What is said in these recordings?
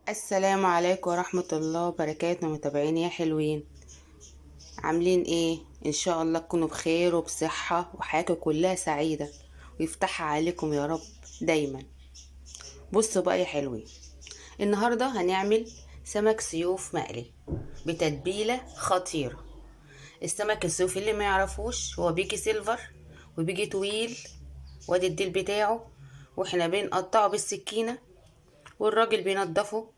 السلام عليكم ورحمة الله وبركاته. متابعين يا حلوين، عاملين ايه؟ ان شاء الله تكونوا بخير وبصحة وحياتكم كلها سعيدة ويفتحها عليكم يا رب دايما. بصوا بقى يا حلوين، النهاردة هنعمل سمك سيوف مقلي بتتبيلة خطيرة. السمك السيوف اللي ما يعرفوش هو بيجي silver وبيجي طويل، وادي الديل بتاعه، واحنا بنقطعه بالسكينة والراجل بينضفه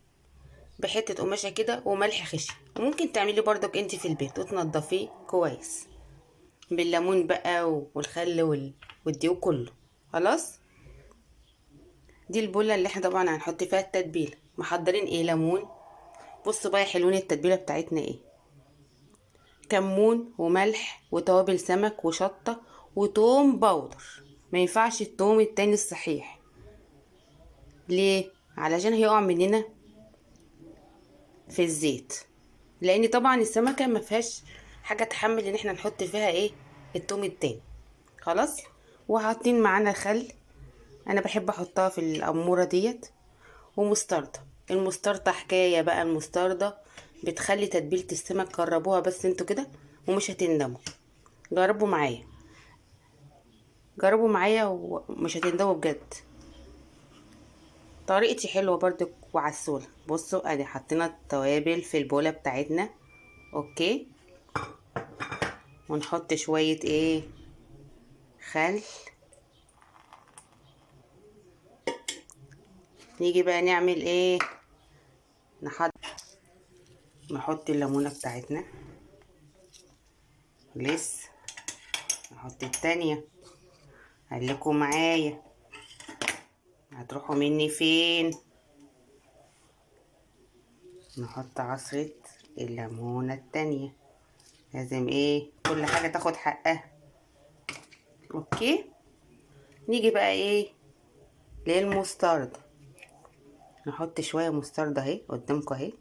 بحتة قماشة كده وملح خشن. وممكن تعمليه برضك انت في البيت وتنضفيه كويس بالليمون بقى والخل والديو كله. خلاص، دي البولة اللي احنا طبعا هنحط فيها التتبيلة. محضرين ايه؟ ليمون. بصوا بقى يا حلوين التتبيلة بتاعتنا ايه: كمون وملح وتوابل سمك وشطة وتوم powder. ما ينفعش التوم التاني الصحيح، ليه؟ علشان هيقع مننا في الزيت، لان طبعا السمكة ما فيهاش حاجة تحمل ان احنا نحط فيها ايه التوم التاني. خلاص، وحاطين معانا خل، انا بحب احطها في الاموره ديت، ومستردة. المستردة حكاية بقى، المستردة بتخلي تتبيله السمك، جربوها بس انتوا كده ومش هتندموا. جربوا معايا، جربوا معايا ومش هتندموا بجد. طريقتي حلوة برضك وعسوله. بصوا ادي حطينا التوابل في البوله بتاعتنا، okay، ونحط شوية ايه خل. نيجي بقى نعمل ايه، نحط الليمونه بتاعتنا، لسه نحط التانية. خليكم معايا، هتروحوا مني فين؟ نحط عصرة الليمونة التانية، لازم ايه كل حاجة تاخد حقها. okay، نيجي بقى ايه للمستردة. نحط شوية مستردة اهي قدامكم اهي.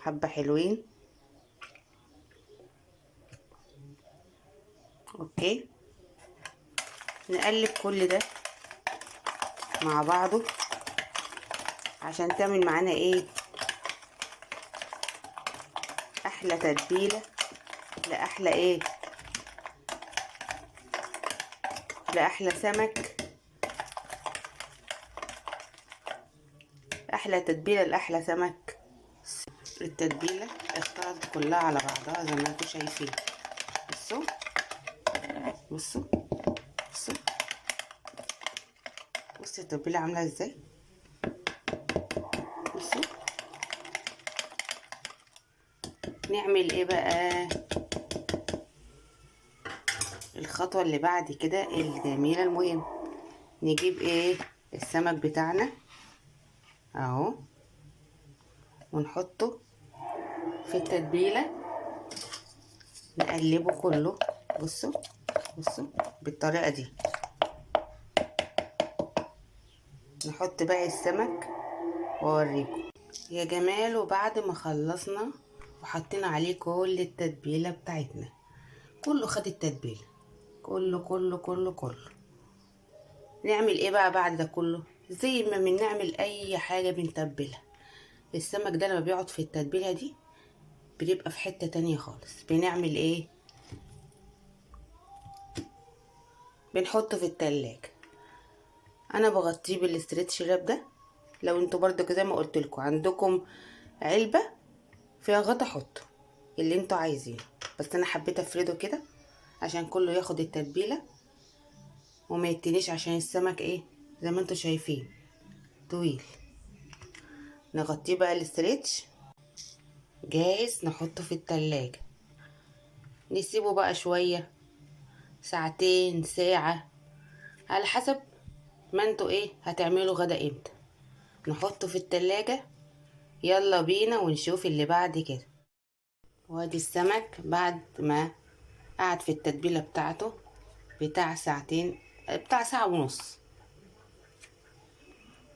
حبة حلوين. okay، نقلب كل ده مع بعضه عشان تعمل معانا ايه احلى تتبيله لاحلى ايه لاحلى سمك، احلى تتبيله لاحلى سمك. التتبيله اختلطت كلها على بعضها زي ما انتم شايفين. بصوا بصوا بصوا بصوا التتبيله عامله ازاي. بصوا نعمل ايه بقى الخطوة اللي بعد كده الجميلة المهم. نجيب ايه السمك بتاعنا اهو ونحطه في التتبيله، نقلبه كله. بصوا بصوا بالطريقة دي. نحط بقى السمك واوريكم يا جمال. وبعد ما خلصنا وحطينا عليه كل التتبيله بتاعتنا، كله خد التتبيله، كله كله كله كله. نعمل ايه بقى بعد ده كله؟ زي ما بنعمل اي حاجة بنتبلها. السمك ده لما بيقعد في التتبيله دي بيبقى في حتة تانية خالص. بنعمل ايه؟ بنحطه في التلاجة. انا بغطيه بال stretch wrap ده. لو انتوا برضو زي ما قلت لكم عندكم علبة فيها غطا حطوا اللي انتوا عايزينه، بس انا حبيت افرده كده عشان كله ياخد التتبيله وما يتنيش، عشان السمك ايه زي ما انتوا شايفين طويل. نغطيه بقى ال stretch جاهز، نحطه في التلاجة، نسيبه بقى شوية، ساعتين ساعة على حسب ما انتوا ايه هتعملوا غدا امتى. نحطه في التلاجة. يلا بينا ونشوف اللي بعد كده. وادي السمك بعد ما قعد في التتبيلة بتاعته بتاع ساعتين، بتاع ساعة ونص.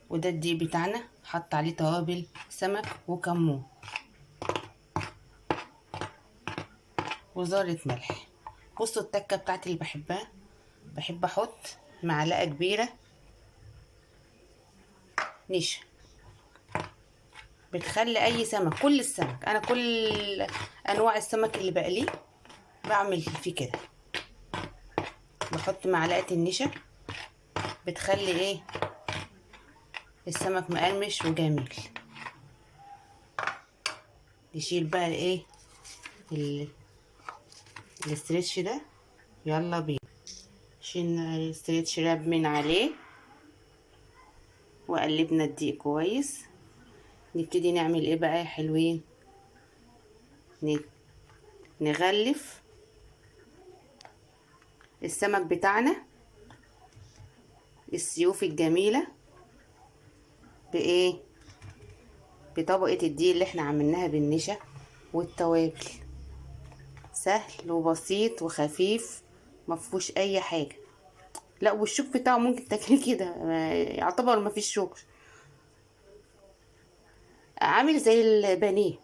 وده الدقيق بتاعنا، حط عليه توابل سمك وكمون وذرة ملح. بصوا التكة بتاعتي اللي بحبها، بحب احط معلقة كبيرة نشا. بتخلي اي سمك، كل السمك، انا كل انواع السمك اللي بقليه بعمل فيه كده، بحط معلقة النشا، بتخلي ايه السمك مقرمش وجميل. نشيل بقى الايه ال stretch ده. يلا بينا. شيلنا ال stretch wrap من عليه وقلبنا الدقيق كويس. نبتدي نعمل ايه بقى يا حلوين؟ نغلف السمك بتاعنا السيوف الجميلة بايه؟ بطبقة الدقيق اللي احنا عملناها بالنشا والتوابل. سهل وبسيط وخفيف، مفهوش اي حاجة. لا والشوك بتاعه ممكن تاكليه كده، يعتبر مفيش شوك، عامل زي البانيه.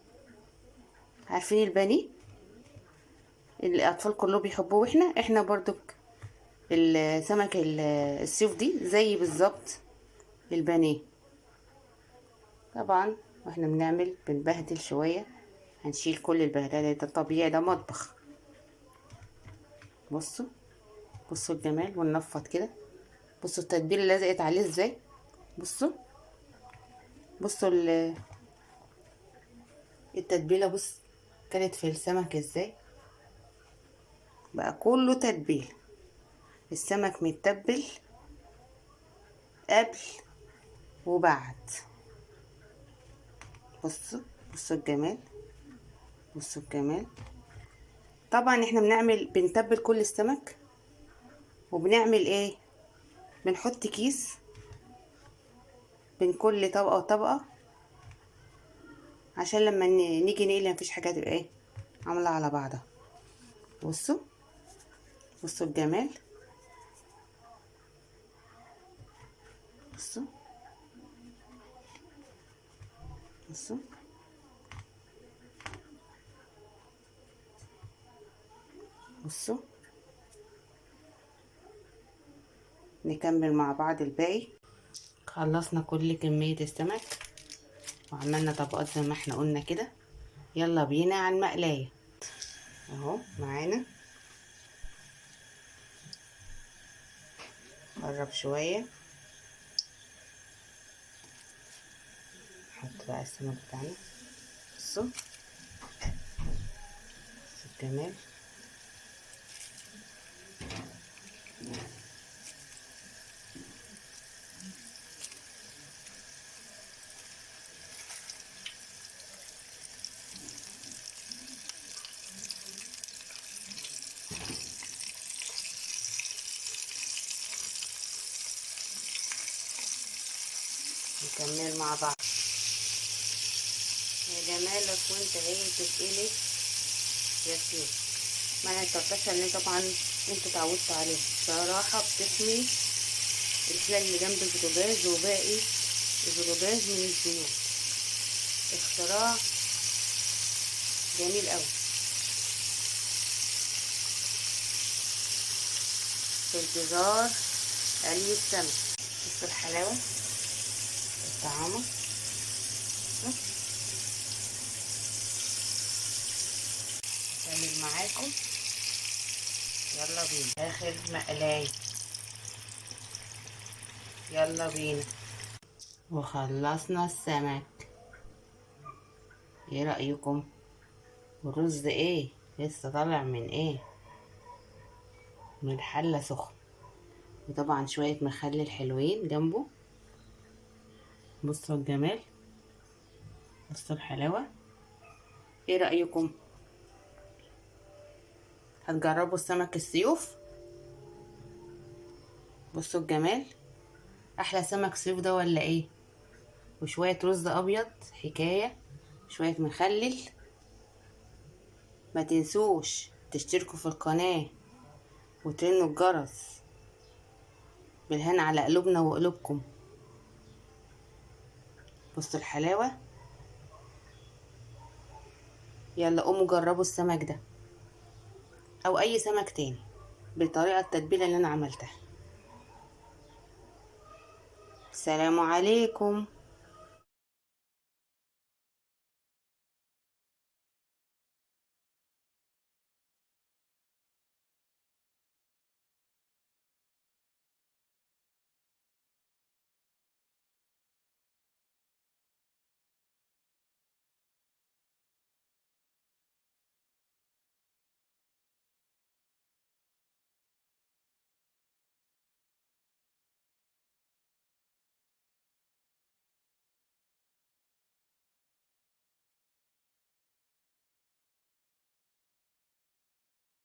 عارفين البانيه الاطفال كلهم بيحبوه، واحنا برضو السمك السيوف دي زي بالظبط البانيه. طبعا واحنا بنعمل بنبهدل شوية، هنشيل كل البهدله ده، طبيعي، ده مطبخ. بصوا الجمال، وننفض كده. بصوا التتبيله اللي لزقت عليه ازاي. بصوا التتبيله، بص كانت في السمك ازاي، بقى كله تتبيله. السمك متبل قبل وبعد. بصوا الجمال، بصوا الجمال. طبعا احنا بنتبل كل السمك، وبنعمل ايه؟ بنحط كيس بين كل طبقة وطبقة، عشان لما نيجي نقلي مفيش حاجة تبقى ايه عاملة على بعضها. بصوا الجمال. بصوا بصوا بصوا. نكمل مع بعض الباقي. خلصنا كل كمية السمك وعملنا طبقات زي ما احنا قلنا كده. يلا بينا على المقلاية اهو معانا. قرب شوية، نحط بقى السمك بتاعنا. بصوا بصوا الجمال. نكمل مع بعض. يا جمالك وانت ايه بتتقلي يا سيوف. مع الطرطشه اللي طبعا انتوا اتعودتوا عليها، صراحة بتحمي الحلل اللي جنب البوتاجاز وباقي البوتاجاز من الزيوت. اختراع جميل قوي. في انتظار قلي السمك. بصوا الحلاوة الطعامه. هكمل معاكم. يلا بينا اخر مقلايه. يلا بينا. وخلصنا السمك. ايه رأيكم؟ والرز ايه لسه طالع من ايه؟ من الحلة سخن. وطبعا شوية مخلل حلوين جنبه. بصوا الجمال، بصوا الحلاوة. ايه رأيكم؟ هتجربوا السمك السيوف؟ بصوا الجمال، احلى سمك سيوف ده ولا ايه؟ وشوية رز ابيض حكاية، شوية مخلل. ما تنسوش تشتركوا في القناة وترنوا الجرس. بالهنا على قلوبنا وقلوبكم. بصوا الحلاوة. يلا قوموا جربوا السمك ده او اي سمك تاني بالطريقة التتبيلة اللي انا عملتها. سلام عليكم.